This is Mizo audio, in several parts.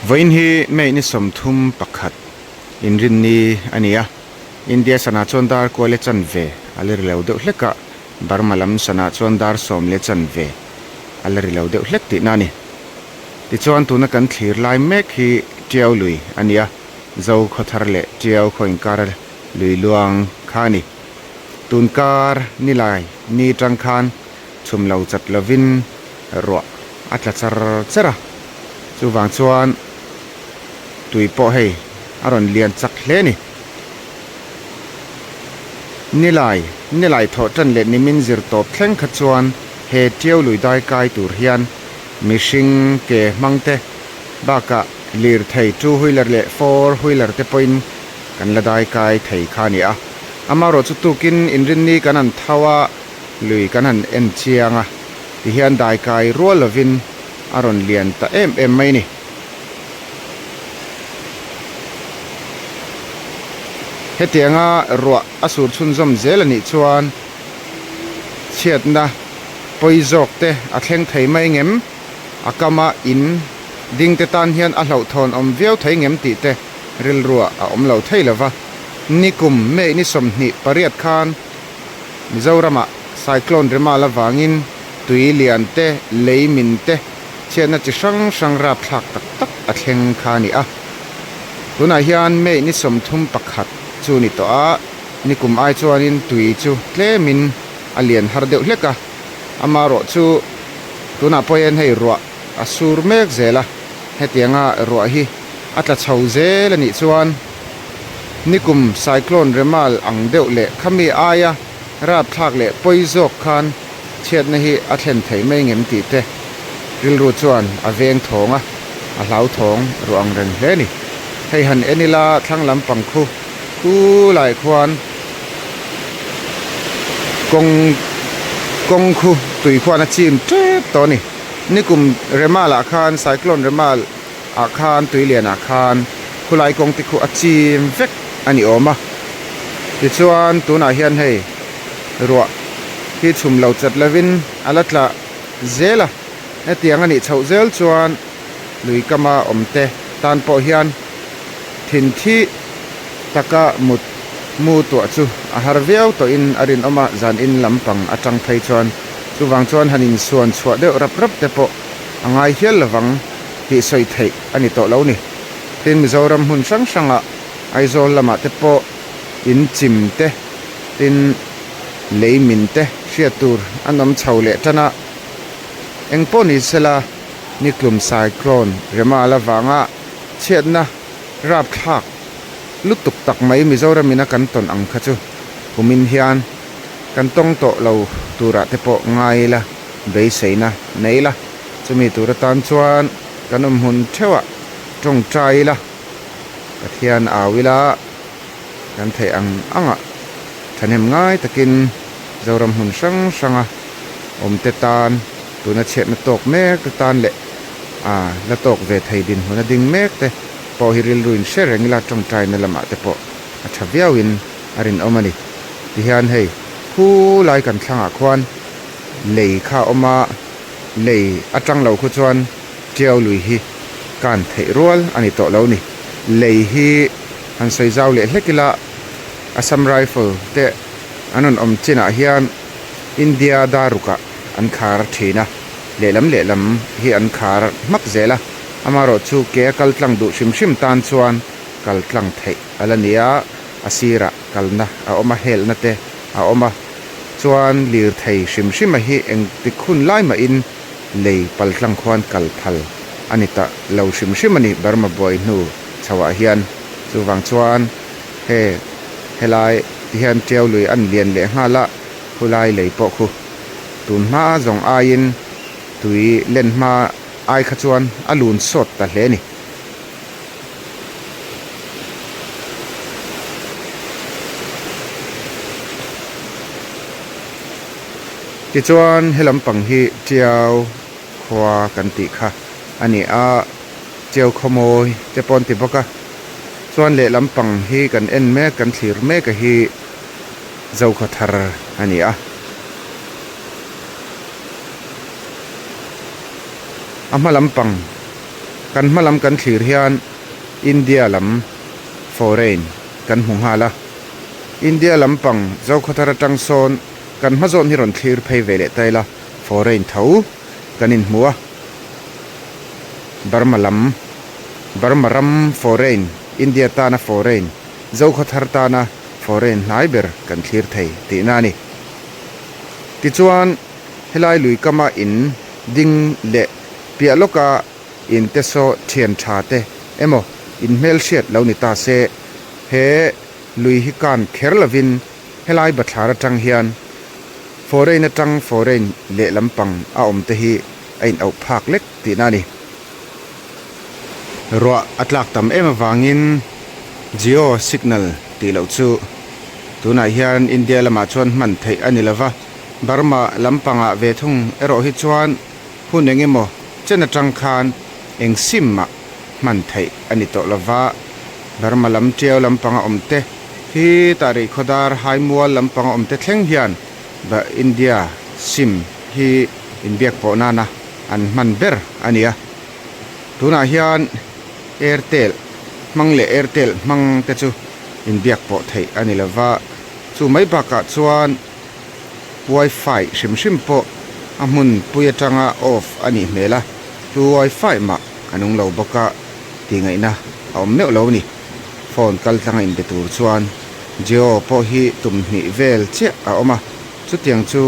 Vawiin hi May ni 31 inrinni a ni a, India sana chuan dar kual leh chanve a la ri lo deuh hlek a, Burma lam sana chuan dar sawm leh chanve a la ri lo deuh hlek tihna a ni. Tichuan tuna kan thlir lai mek hi Tiau lui a ni a, Zo khawthar leh Tiau khaw inkara lui luang kha a ni. Tunkar nilai ni tang khan chhum lo chat lovin ruah a tla char char a, chuvang chuan tui pawh hei a rawn lian chak hle a ni. Nilai, nilai thawh tan leh nimin zir tawp thleng kha chuan he Tiau lui dai kai tur hian mihring ke hmang te bakah lirthei two wheeler leh four wheeler te pawhin kan la dai kai thei kha a ni a. Amaherawhchu tukin inrinni kan han tho a, lui kan han en chiang a, tihian daikai rual lovin a rawn lian ta em em mai a ni. Hetianga ruah a sur chhunzawm zel a nih chuan chhiatna pawi zawk te a thleng thei mai ngem? A kama in ding te tan hian a hlauhthawn awm viau thei ngem tih te rilruah a awm lo thei lova. Nikum May ni 28 khan Mizoramah Cyclone Remal avangin tui lian te, lei min te, chhiatna chi hrang hrang rapthlak tak tak a thleng kha a ni a. Tunah hian May ni 31 chu ni tawh a, nikum ai chuanin tui chu tlemin a lian har deuh hlek a, amaherawhchu tunah pawh hian hei ruah a sur mek zel a, hetianga ruah hi a tla chho zel a nih chuan nikum Cyclone Remal ang deuh leh khami aia rapthlak leh pawi zawk khan chhiatna hi a thlen thei mai ngem tih te rilru chuan a veng thawng a, a hlau thawng ruah ang reng hle a ni. Hei han en ila thlang lampang khu khu lai khuan kawng kawng khu tui khuan a chim tep tawh a ni. Nikum Remal ah khan Cyclone Remal ah khan tui lian ah khan khulai kawng te khu a chim vek a ni awm a. Tichuan tunah hian hei ruah hi chhum lo chat lovin a la tla zel a, hetiang a nih chhoh zel chuan lui kama awm te tan pawh hian thin thi taka mut mu tuah chu a har viau tawhin a rinawm a, zan in lampang atang phei chuan chuvang chuan han insuan chhuah deuh rap rap te pawh a ngai hial lovang tih sawi theih a ni tawh lo ni. Tin, Mizoram hmun hrang hrangah Aizawl lamah te pawh in chim te, tin lei min te hriat tur an awm chho leh tan a. Eng pawh ni sela niklum cyclone Remal avanga chhiatna rapthlak lutuk tak mai Mizoram ina kan tawn ang kha chu kumin hian kan tawng tawh lo turah te pawh ngai ila beiseina nei ila. Chumi tur atan chuan kan awm hmun theuhah tawngtai ila, Pathian au ila kan theih ang angah thahnem ngai takin Zoram hmun hrang hranga awmte tan tuna chhiatna tawk mek te tan leh ah la tawk ve thei dinhmun a ding mek te pawh hi rilru in hre reng ila tawngtaina lamah te pawh a tha viauin a rinawm a ni. Tihian hei khu lai kan thlangah khuan lei kha a awm a, lei atang lo khu chuan Tiau lui hi kan theih rual a ni tawh lo ni. Lei hi han sawi zau leh hlek ila Assam Rifle te an rawn awm chinah hian India darukah an khar thin a, lehlam lehlam hi an khar hmak zel a, amaherawhchu ke a kal tlang duh hrim hrim tan chuan kal tlang theih a la ni a, a sirah kalna a awm a, helna te a awm a, chuan lirthei hrim hrima hi engtik hun lai mahin lei pal tlang khuan kal phal a ni ta lo hrim hrim a ni Burma buai hnu chhoah hian. Chuvang chuan he helai ti hian Tiau lui an lian leh nghal a, khulai lei pawh khu tun hma zawng aiin tui len hma ai kha chuan a lun sawt ta hle a ni. Tichuan he lampang hi Tiau khua kan tih kha a ni a, Tiau khawmawi te pawh an ti bawk a. Chuan lehlam pang hi kan en mek, kan thlir mek a hi Zokhaw thar a ni a. A hma lampang. Kan hma lam kan thlir hian India lam foreign kan hmu nghal a. India lampang Zokhawthar atang sawn kan hma zawn hi rawn thlir phei ve leh ta ila foreign tho kan inhmu a. Burma lam Burma ram foreign India tana foreign Zokhawthar tana foreign hnai ber kan thlir thei tihna a ni. Tichuan helai lui kama in ding leh piah lawka in te saw thian tha te emaw in hmelhriat lo ni ta se, he lui hi kan kher lovin helai bathlar atang hian foreign atang foreign lehlam pang a awm te hi a in auh phak lek tihna a ni. Ruah a tlak tam em avangin Jio signal tih loh chu tunah hian India lamah chuan hman theih a ni lova, Burma lampangah ve thung erawh hi chuan hun eng emaw chen atang khan eng sim mah hman theih a ni tawh lova, Burma lam tiau lampanga awm te hi Tarih Khawdar Haimual lampanga awm te thleng hian India sim hi inbiak pawh nana an hman ber a ni a. Tunah hian Airtel hmang leh Airtel hmang te chu inbiak pawh theih a ni lova, chu mai bakah chuan Wi-Fi hrim hrim pawh a hmun pui atanga off a nih hmel a, chu Wi-Fi mah a nung lo bawk a tih ngaihna a awm meuh lo a ni. Phone kal tlanga inbe tur chuan Jio pawh hi tum hnih vel chiah a awm a, chutiang chu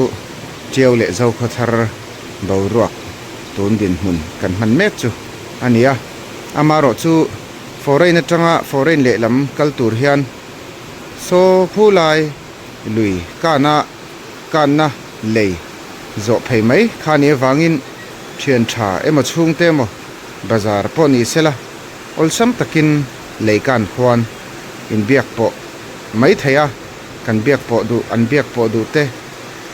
Tiau leh Zokhawthar boruak tun dinhmun kan hman mek chu a ni a. Amaherawhchu foreign atanga foreign lehlam kal tur hian saw khulai Lui kana kanna lei zawh phei mai kha ni avangin thian tha emaw chhungte emaw bazar pawh ni sela awlsam takin lei kan khuan inbiak pawh mai thei a, kan biak pawh duh an biak pawh duh te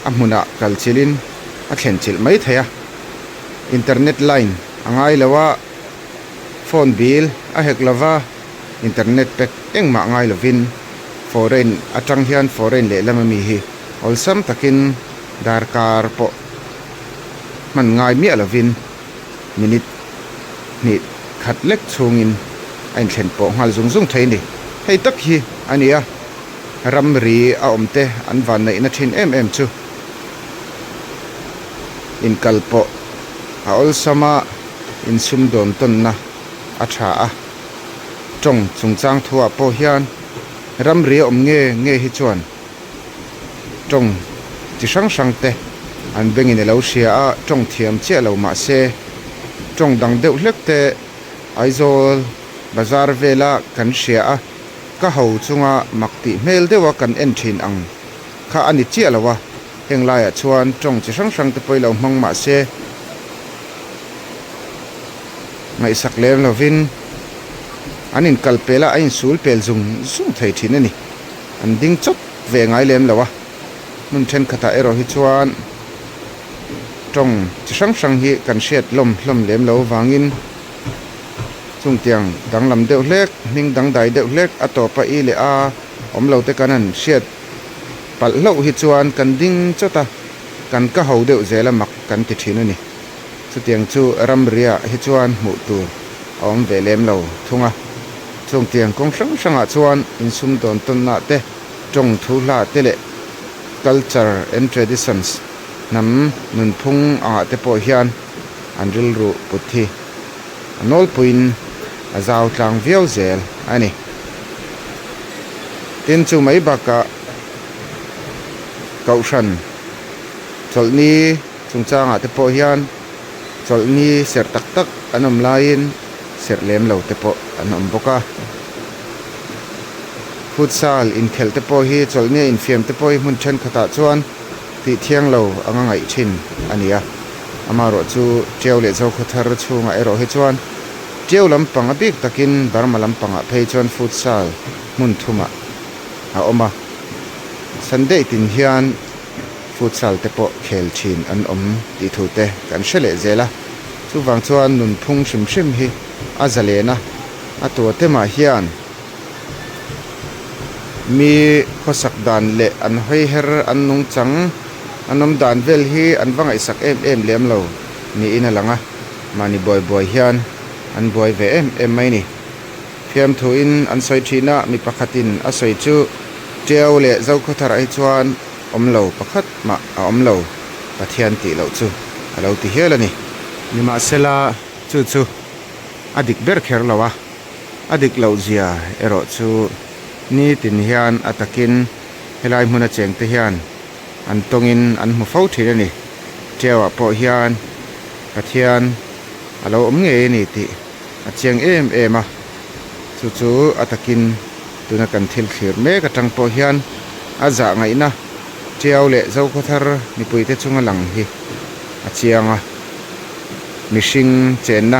a hmunah kal chilhin a thlen chilh mai thei a, internet line a ngai lo a, phone bill a hek lova. Internet pack engmah ngai lovin foreign atang hian foreign lehlam ami hi awlsam takin darkar pawh hman ngai miah lovin minute hnih khat lek chhungin a inthlen pawh nghal zung zung thei a ni. Hei tak hi a nia ramri a awm te an vanneihna thin em em chu inkal pawh a awlsam a insumdawn tawnna a tha a. Tawng chungchang thuah pawh hian ramri a awm nge nge hi chuan tawng chi hrang hrang te an bengin a lo hria a, tawng thiam chiah lo mah se tawng dang deuh hlek te Aizawl bazar vela kan hria a, ka ho chunga mak tih hmel deuha kan en thin ang kha a ni chiah lo a, heng laiah chuan tawng chi hrang hrang te pawh i lo hmang mah se. Ngaihsak lem lovin an inkal pel a, a insul pel zung zung thei thin a ni. An ding chawp ve ngai lem lo a, hmun thenkhatah erawh hi chuan tawng chi hrang hrang hi kan hriat hlawm hlawm lem lo vangin chungtiang danglam deuh hlek, hming dangdai deuh hlek a tawpa i leh a awm lo te kan han hriat palh hlauh hi chuan kan ding chawt a, kan ka ho deuh zel a mak kan ti thin a ni. Chutiang chu ramriah hi chuan hmuh tur a awm ve lem lo thung a. Chungtiang kawng hrang hrangah chuan insumdawn tawnna te, tawng thu hla te leh culture and traditions hnam nunphung angah te pawh hian an rilru put hi a nawlpuiin a zau tlang viau zel a ni. Tin, chu mai bakah Kohhran chawlhni Chungchangah te pawh hian chawlhni serh tak tak an awm laiin serh lem lo te pawh an awm bawk a. Futsal inkhelh te pawh hi chawlhni a infiam te pawh hi hmun thenkhatah chuan tih thiang lo anga ngaih thin a ni a. Amaherawh chu Tiau leh Zokhawthar chhungah erawh hi chuan Tiau lampang a bik takin Burma lampangah phei chuan futsal hmun thumah a awm a. Sunday tin hian. Futsal te pawh khel thin an awm tih thu te kan hre leh zel a, chuvang chuan nunphung hrim hrim hi a zalen a, a tua te mah hian mi khawsak dan leh an hawi her an nungchang an awm dan vel hi an va ngaihsak em em lem lo niin a lang a, mahni buai buai hian an buai ve em em mai a ni. Fiamthuin an sawi thin a, mi pakhatin a sawi chu Tiau leh Zokhawtharah hi chuan awm lo pakhat mah a awm lo, Pathian tih loh chu a lo ti hial a ni. Nimahsela chu chu a dik ber kher lo a, a dik loh zia erawh chu nitin hian a takin helai hmuna chengte hian an tawngin an hmu fo thin a ni. Tiauah pawh hian Pathian a lo awm ngei a ni tih a chiang em em a, chu chu a takin tuna kan thil thlir mek atang pawh hian a zah ngaihna Tiau leh Zokhawthar mipuite chunga lang hi a chiang a. Mihring chenna,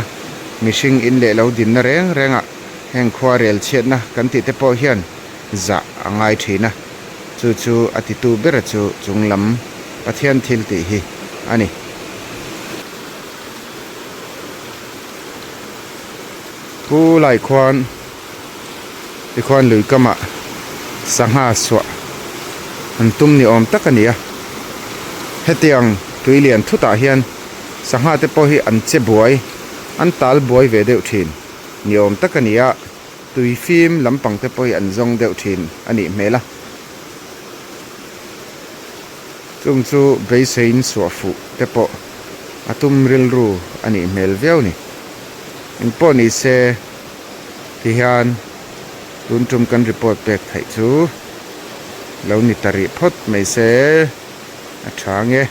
mihring in leh lo dinna reng rengah heng khua rel chhiatna kan tih te pawh hian zah a ngai thin a, chu chu a titu bera chu chung lam Pathian thil tih hi a ni. Pu lai khuan tikhuan lui kamah sangha suah an tum ni awm tak a ni a, hetiang tui lian thutah hian sangha te pawh hi an che buai an tal buai ve deuh thin ni awm tak a ni a, tui fim lampang te pawh hi an zawng deuh thin a nih hmel a. Chung chu beiseiin suah fuh te pawh a tum rilru a nih hmel viau ni. Engpawh ni se ti hian tun tum kan report pek theih chu lo ni ta rih phawt mai se a tha nge.